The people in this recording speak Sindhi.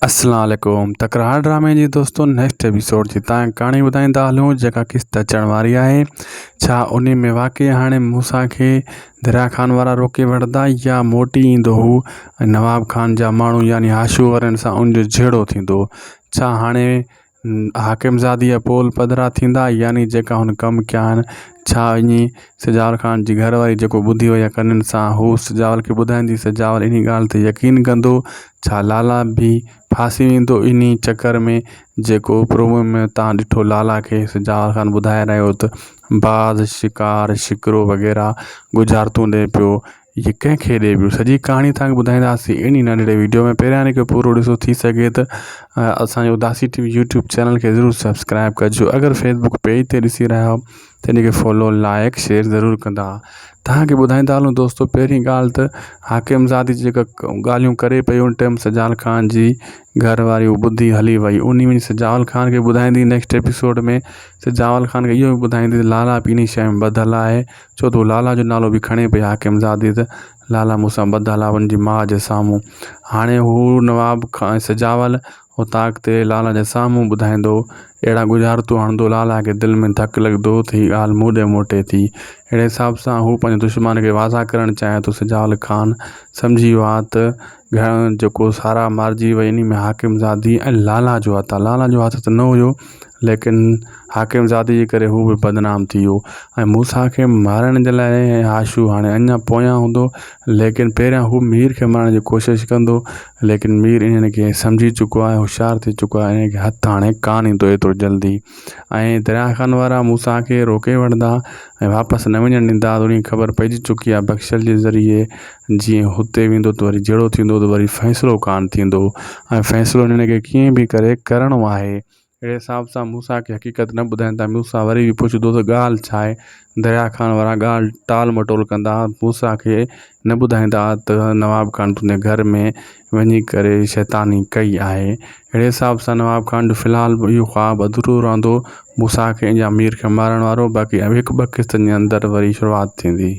اسلام عليڪم تڪرار ڊرامي جي دوستو نيڪسٽ ايپيسوڊ جي تان ڪهاڻي ٻڌائيندا هلون جيڪا قسط اچڻ واري آهي ڇا انهي ۾ واقعي هاڻي موسيٰ کي دريا خان وارا روڪي وٺندا يا موٽي ايندو هو ۽ نواب خان جا ماڻهو يعني هاشو وارن سان ان جو جهيڙو ٿيندو ڇا هاڻي حاڪم زادي جا پول پڌرا ٿيندا يعني جيڪا هن ڪم ڪيا آهن ڇا ائين سجاول خان جي گهر واري جيڪو ٻڌي وئي آهي ڪنن سان هو سجاول کي ٻڌائيندي سجاول انهي ڳالهه تي يقين ڪندو ڇا لالا به ڦاسي ويندو انهي چڪر ۾ جيڪو پرومو ۾ تان ڏٺو لالا کي سجاول خان ٻڌائي رهيو ته باز شڪار شڪرو وغيره ڳجهارتون ڏئي پيو هي ڪنهن کي ڏئي پيو سڄي ڪهاڻي توهان کي ٻڌائينداسين انهي ننڍڙي ويڊيو ۾ پهريان هن کي پورو ڏسو ٿي سگهي ته اسان جو اداسي ٽي وي يوٽيوب چينل کي ضرور سبسڪرائب ڪجو اگر فيسبوڪ پيج تي ڏسي رهيا آهيو ته ان کي فالو لائڪ شيئر ضرور ڪندا توهان کي ٻڌائيندا هلون دوستو پهرين ڳالهه ته حاڪم زادي جيڪا ڳالهيون ڪري پئي ان ٽائيم سجال خان جي گهر واري اهو ٻڌي هلي وئي انهي وڃي سجاول خان کي ٻڌائيندي نيڪسٽ ايپيسوڊ ۾ سجاول خان کي اهو به ٻڌائيندي ته لالا به انهي شيء ۾ ٻڌل آهي ڇو ته هو لالا جو نالو به کڻي پئي حاڪم زادي ته لالا مون سان ٻڌل آ ان جي ماء جي سامهون. هاڻي هو نواب کان سجاول اوطاق تي لالا جي سامهون ٻڌائيندو. اهڙا ڳجهارتون هڻندو لالا کي دل ۾ ڌڪ لڳندو ته هي ڳالهه مون ڏي موٽي ٿي. اهڙي حساب سان هو پنهنجي دشمن کي واضح ڪرڻ چاهي ٿو. سجاول خان سمجهي ويو آ ته گهڻ جيڪو سارا مارجي وئي انهي ۾ حاڪم زادي ۽ لالا جو هٿ آ. لالا جو هٿ ته نه هيو ليڪن حاڪم زادي جي ڪري هو به بدنام ٿي ويو ۽ موسيٰ کي مارڻ جي لاء هاشو هاڻي اڃا پويان هوندو ليڪن پهريان هو مير کي مارڻ جي ڪوشش ڪندو ليڪن مير انهن کي سمجهي چڪو آهي هوشيار ٿي چڪو آهي انهن کي هٿ هاڻي ڪانه ايندو ايترو جلدي ۽ دريا خان وارا موسيٰ کي روڪي وٺندا ۽ واپس نه وڃڻ ڏيندا انهن کي خبر پئجي چڪي آهي بخشل جي ذريعي جيئن هتي ويندو ته وري جهيڙو ٿيندو ته وري فيصلو ڪانه ٿيندو ۽ فيصلو انهن کي ڪيئن به ڪري ڪرڻو آهي اهڙي حساب سان موسيٰ کي حقيقت نه ٻڌائيندا. موسيٰ وري به پڇندو ته ڳالهه ڇا آهي؟ دريا خان وارا ڳالهه ٽال مٽول ڪندا. موسيٰ کي نه ٻڌائيندا ته نواب خان تنهنجي گهر ۾ وڃي ڪري شيطاني ڪئي آهي. اهڙي حساب سان نواب خان جو في الحال اهو خواب اڌورو رهندو. موسيٰ کي يا مير کي مارڻ وارو باقي هڪ ٻه قسطن جي اندر وري شروعات ٿيندي.